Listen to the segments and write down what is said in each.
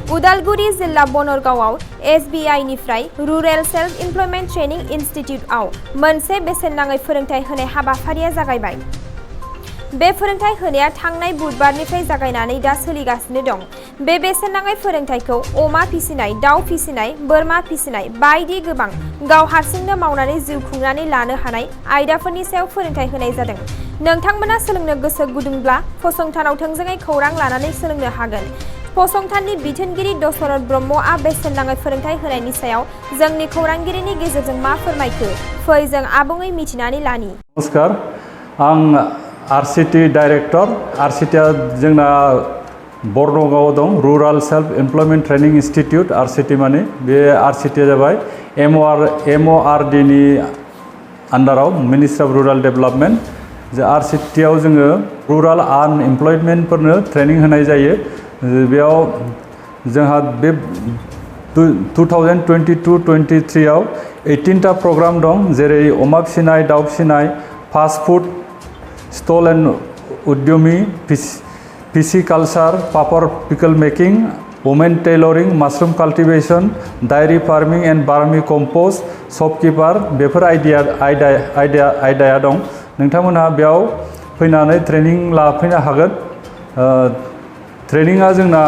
उदालगुरि जिल्ला बनरगावआव SBI निफ्राय rural self employment training इनस्टिट्यूटआव मोनसे बेसेन नाङै फोरोंथाय होनाय हाबाफारिया जागायबाय। बे फोरोंथाय होनाया थांनाय बुधबारनिफ्राय जागायनानै दा सोलिगासिनो दं। बे बेसेन नाङै फोरोंथायखौ अमा फिसिनाय, दाउ फिसिनाय, बोरमा फिसिनाय बायदि गोबां गाव हारसिंनो मावनानै जिउ खुंनानै लानो हानाय आयदाफोरनि सायाव फोरोंथाय होनाय जादों। नोंथांमोना सोलोंनो गोसो गुदुंब्ला फसंथानाव थोंजोङै खौरां लानानै सोलोंनो हागोन। फसंथाननि बिथोनगिरि दशरथ ब्रह्मआ बेसेन नाङै फोरोंथाय होनायनि सायाव जोंनि खौरांगिरिनि गेजेरजों मा फोरमायखो फै जों आबुङै मिथिनानै लानि। नमस्कार, आं Rseti डाइरेक्टर। Rsetiआ जोंना बरनगाव दं, rural self employment training institute. Rseti माने बे Rsetiआ जाबाय MORD नि आन्डाराव मिनिस्ट्रि अफ रुराल डेभेलपमेन्ट। Rsetiआव जोङो रुराल आनएमप्लयमेन्टफोरनो ट्रेनिं होनाय जायो। बेयाव जोंहा बे 2022-23 आव 18टा प्रग्राम दं, जेरै अमा फिसिनाय, दाउ फिसिनाय, फास्ट फुड स्टल एन्ड उद्यमी, फिसिकालचार, पापर pickle making, women tailoring, mushroom cultivation, dairy farming and vermi compost, shopkeeper, बेफोर आयदाया दं। नोंथांमोनहा बेयाव फैनानै ट्रेनिं लाफैनो हागोन। ट्रेनिंआ जोंना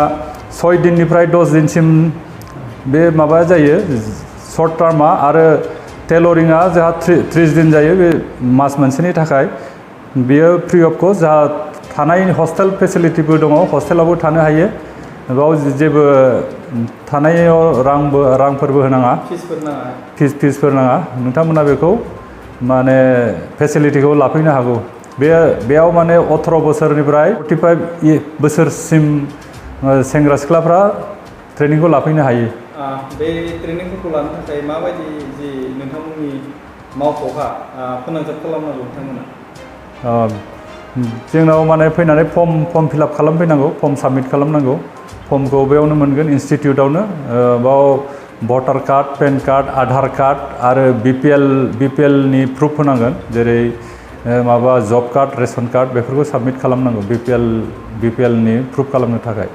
6 दिननिफ्राय 10 दिनसिम बे माबाया जायो, शर्ट टार्मा, आरो टेलरिंआ जोंहा 30 दिन जायो, बे मास मोनसेनि थाखाय। बेयो फ्रि अफ कस्ट। जोंहा थानाय हस्टेल फेसिलिटिबो दङ, हस्टेलावबो थानो हायो। बेयाव जेबो थानायाव रांफोरबो होनाङा, फिसफोर नाङा। नोंथांमोना बेखौ माने फेसिलिटिखौ लाफैनो हागौ। बेयाव माने 18 बोसोरनिफ्राय 45 बोसोरसिम सेंग्रा सिख्लाफ्रा ट्रेनिंखौ लाफैनो हायो। बे ट्रेनिंफोरखौ लानो थाखाय माबायदि जि नोंथांमोननि मावख'हा फोनांजाब खालामनांगौ नोंथांमोना? जोंनाव माने फैनानै फर्म फिलआप खालामफैनांगौ, फर्म साबमिट खालामनांगौ। फर्मखौ बेयावनो मोनगोन, इनस्टिट्यूटआवनो। बाव voter card, pan card, Aadhaar card आरो BPL नि प्रुफ होनांगोन, जेरै माबा जब कार्ड, रेशन कार्ड, बेफोरखौ साबमिट खालामनांगौ BPL नि प्रुफ खालामनो थाखाय।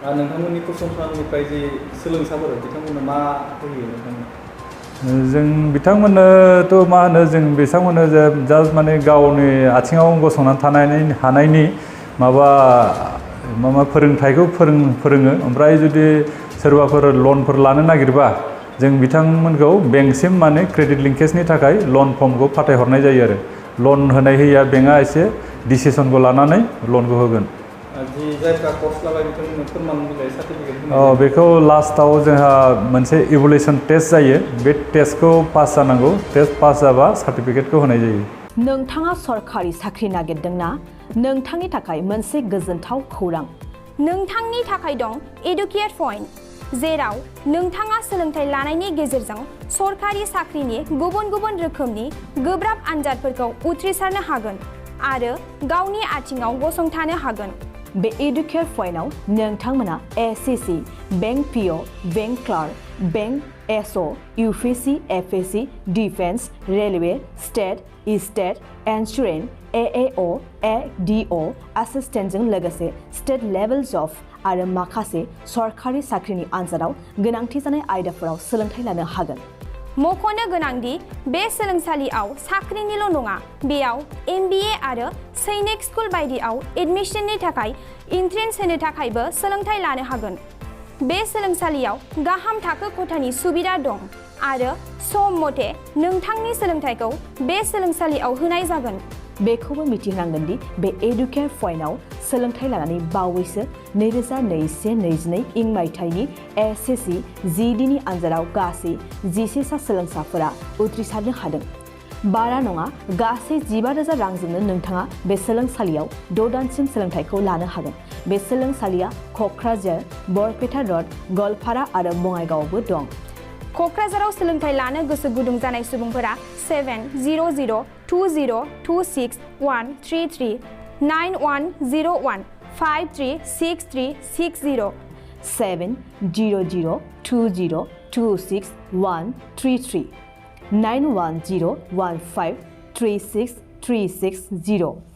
नोंथांमोननि फसंथाननिफ्राय जि सोलोंसाफोर बिथांमोननो मा होयो नोंथांमोन? जों बिथांमोननोथ' मा होनो, जों बिथांमोननो जास्ट माने गावनि आथिङाव गसंनानै थानो हानायनि माबा फोरोंथायखौ फोरोङो। ओमफ्राय जुदि सोरबाफोर लनफोर लानो नागिरबा जों बिथांमोनखौ बेंकसिम माने क्रेडिट लिंकेजनि थाखाय लन फर्मखौ फाथायहरनाय जायो आरो। लन होनाय होयिया बेंकआ एसे डिसिसनखौ लानानै लनखौ होगोन। बेखौ लास्टाव जोंहा मोनसे इभुलेसन टेस्ट जायो, बे टेस्टखौ पास जानांगौ। टेस्ट पास जाबा सार्टिफिकेटखौ होनाय जायो। नोंथाङा सरकारि साख्रि नागिरदोंना? नोंथांनि थाखाय मोनसे गोजोनथाव खौरां। नोंथांनि थाखाय दं एडुकेट पइन्ट, जेराव नोंथाङा सोलोंथाय लानायनि गेजेरजों सरकारि साख्रिनि गुबुन गुबुन रोखोमनि गोब्राब आनजादफोरखौ उथ्रिसारनो हागोन आरो गावनि आथिङाव गसंथानो हागोन। बे एडुकेट पइन्टआव नोंथांमोना SCC, bank PO, bank clerk, bank SO, UPC, FAC, defence, railway, state insurance, AAO, ADO एसिस्टेन्टजों लोगोसे स्टेट लेभेल जब आरो माखासे सरकारि साख्रिनि आनजादाव गोनांथि जानाय आयदाफोराव सोलोंथाय लानो हागोन। मख'नो गोनांदि बे सोलोंसालियाव साख्रिनिल' नङा, बेयाव MBA आरो सैनिक स्कुल बायदियाव एडमिशननि थाखाय एन्ट्रेन्स होनो थाखायबो सोलोंथाय लानो हागोन। बे सोलोंसालियाव गाहाम थाखो खथानि सुबिदा दं आरो सम मथे नोंथांनि सोलोंथायखौ बे सोलोंसालियाव होनाय जागोन। बेखौबो मिथिनांगोन दि बे एडुकेट पइन्टआव सोलोंथाय लानानै बावैसो 2021-22 इं मायथाइनि SCC GD नि आनजादाव गासै 11 सा सोलोंसाफोरा उथ्रिसारनो हादों। बारा नङा, गासै 15,000 रांजोंनो नोंथाङा बे सोलोंसालियाव 6 दानसिम सोलोंथायखौ लानो हागोन। बे सोलोंसालिया क'क्राझार, बरपेटा र'ड, गवालपारा आरो बङाइगावआवबो दं। क'क्राझाराव सोलोंथाय लानो गोसो गुदुं जानाय सुबुंफोरा 70020261133 9101536360 70020261133 9101536360